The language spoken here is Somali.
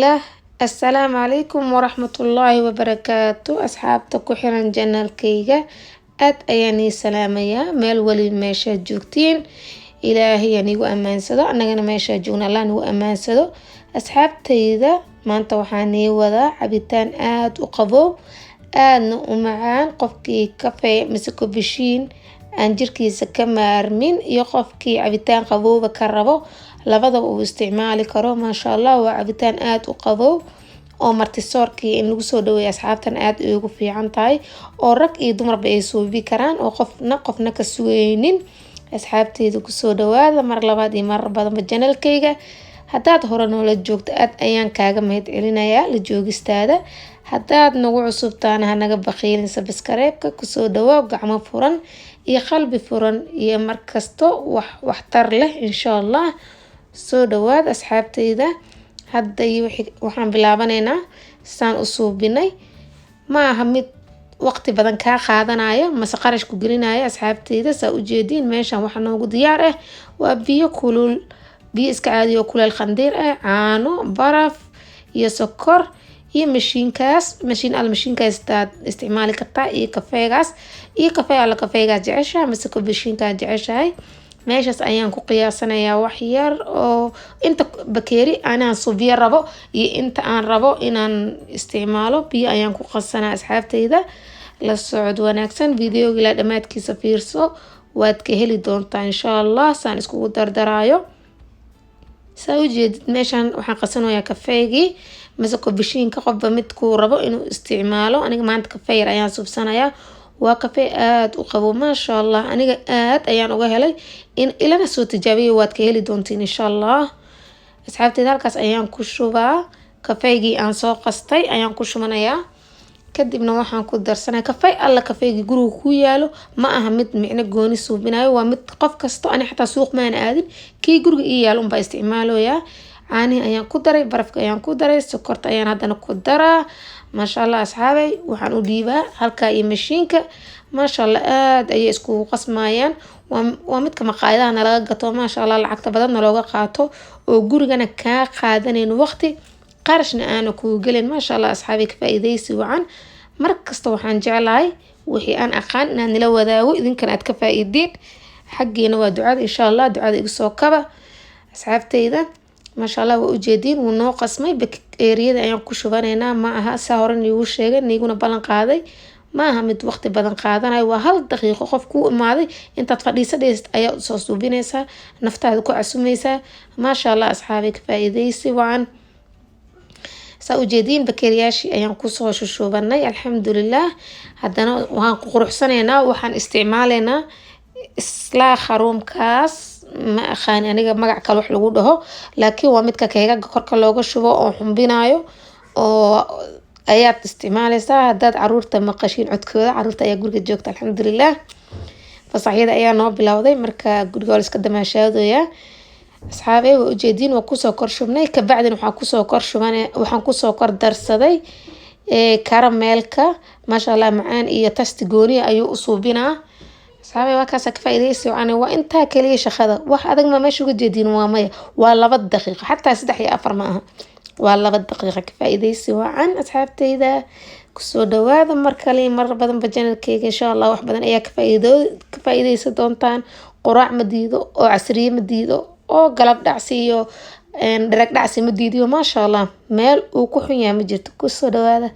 Lah, assalaamu calaykum waraxmatullaahi wabarakaatu. Asxaabta ku xiran channelkayga, aad ayaan ii salaamayaa meel waliba meeshaad joogtiin. Ilaahay aan igu ammaansado, annagana meeshaa joogna Allah nagu ammaansado. Asxaabtayda, maanta waxaan ii wadaa cabitaan aada u qabow, aadna u macaan. Qofkii kafee mise kobashiin aan jirkiisa ka maarmin iyo qofkii cabitaan qabowba ka rabo, labadaba uu isticmaali karo. Maasha Allah, waa cabitaan aada u qabow oo martisoorkii in lagu soo dhaweeyo asxaabtan aada ay ugu fiican tahay, oo rag iyo dumarba ay suubi karaan, oo qofna qofna ka sugeynin. Asxaabteyda, kusoo dhawaada mar labaad iyo marar badanba channelkayga. Haddaad hore noola joogto, aad ayaan kaaga mahad celinayaa la joogistaada. Haddaad nagu cusubtaana, hanaga baqiilin subscribe-ka. Kusoo dhawaa gacmo furan iyo qalbi furan iyo markasto wax waxtar leh, insha Allah. Soo dhawaad, asxaabteyda. Hadda iyo waxaan bilaabanaynaa saan u suubinay. Ma aha mid waqti badan kaa qaadanayo mase qarash ku gelinayo. Asxaabteyda, saa ujeediin, meeshan waxaa noogu diyaar ah waa biyo kulul, biyo iska caadi oo kuleel khandiir ah, caano, baraf iyo sokor iyo mashiinkaas. Mashiin al mashiinkaas taad isticmaali kartaa iyo kafeegaas iyo kafee alla kafeegaas jeceshahay mise mashiinkaas jeceshahay. Meeshaas ayaan ku qiyaasanayaa wax yar oo inta bakeeri anaan subiyo rabo iyo inta aan rabo inaan isticmaalo. Biyo ayaan ku qasanaa. Asxaabteyda, la socod wanaagsan. Videoga ilaa dhammaadkiisa fiirso, waad ka heli doontaa, insha Allah, saan iskugu dardaraayo. Saa ujeedid, meeshan waxaan qasanayaa kafeegii mise kobashiinka, qofba midkuu rabo inuu isticmaalo. Aniga maanta kafee yar ayaan subsanayaa. Waa kafee aada u qabo, maasha Allah. Aniga aad ayaan uga helay, in ilana soo tijaabiya, waad ka heli doontiin, insha Allah. Asxaabteeda, halkaas ayaan ku shubaa kafeygii aan soo qastay ayaan ku shubanayaa. Kadibna waxaan ku darsanaya kafey alla kafeygii guriga ku yaalo. Ma aha mid micno gooni suubinayo, waa mid qof kasto. Ani xataa suuq maana aadin, kii guriga ii yaalo unbaa isticmaaloyaa. Caanihii ayaan ku daray, barafka ayaan ku daray, sokorta ayaan haddana ku daraa. Maasha Allah, asxaabay, waxaan u dhiibaa halkaa iyo mashiinka. Maasha Allah, aada ayay iskugu qasmayaan. Waa midka maqaayadaha nalaga gato, maasha Allah, lacagta badanna looga qaato, oo gurigana kaa qaadanayn waqti, qarashna aana kugu gelin. Maasha Allah, asxaabay, ka faa-iideysi wacan. Mar kasta waxaan jeclahay wixii aan aqaan inaan nila wadaago, idinkan aad ka faa-iidiin. Xaggiina waa ducada, insha Allah. Ducada igu soo kaba, asxaabteyda. Maasha Allah, waa ujeediin, wuu noo qasmay. Bakeeriyada ayaan ku shubanaynaa. Ma aha, saa hore niigu sheegay, niiguna ballan qaaday, ma aha mid waqti badan qaadanayo. Waa 1 daqiiqo. Qof kuu imaaday intaad fadhiisa dheyst ayaa soo suubinaysaa, naftaada ku casumaysaa. Maasha Allah, asxaabay, ka faa-iideysi wacan. Saa ujeediin, bakeeriyaashii ayaan kusoo shushubanay, alxamdulilah. Haddana waan ku quruxsanaynaa. Waxaan isticmaalaynaa islaa kharuumkaas. Ma aqaani aniga magac kale wax lagu dhaho, laakiin waa midka keegaga korka looga shubo oo xumbinayo oo ayaad isticmaaleysaa. Haddaad caruurta maqashiin codkooda, caruurta ayaa guriga joogta, alxamdulilah. Fasaxyada ayaa noo bilowday, marka guriga waa la iska damaashaadooyaa. Asxaabey, waa ujeediin, waa kusoo kor shubnay. Kabacdin waxaan kusoo kor shuban, waxaan kusoo kor darsaday karameelka. Maasha Allah, macaan iyo taste gooniya ayuu u suubinaa. Asxaabey, waa kaasa, ka faa'iideysi wacan. Waa intaa kaliya shaqada, wax adag ma meesha uga jeediin? Waa maya, waa 2 daqiiqo, xataa saddex iyo afar ma aha, waa 2 daqiiqo. Ka faa'iideysi wacan, asxaabteyda. Kusoo dhawaada mar kale mar badanba channelkeyga. Insha Allah, wax badan ayaa ka faa-iideysan doontaan. Quraac ma diido, oo casriye ma diido, oo galab dhacsi iyo dharag dhacsi ma diidiyo. Maasha Allah, meel uu ku xun yahay ma jirto. Kusoo dhawaada.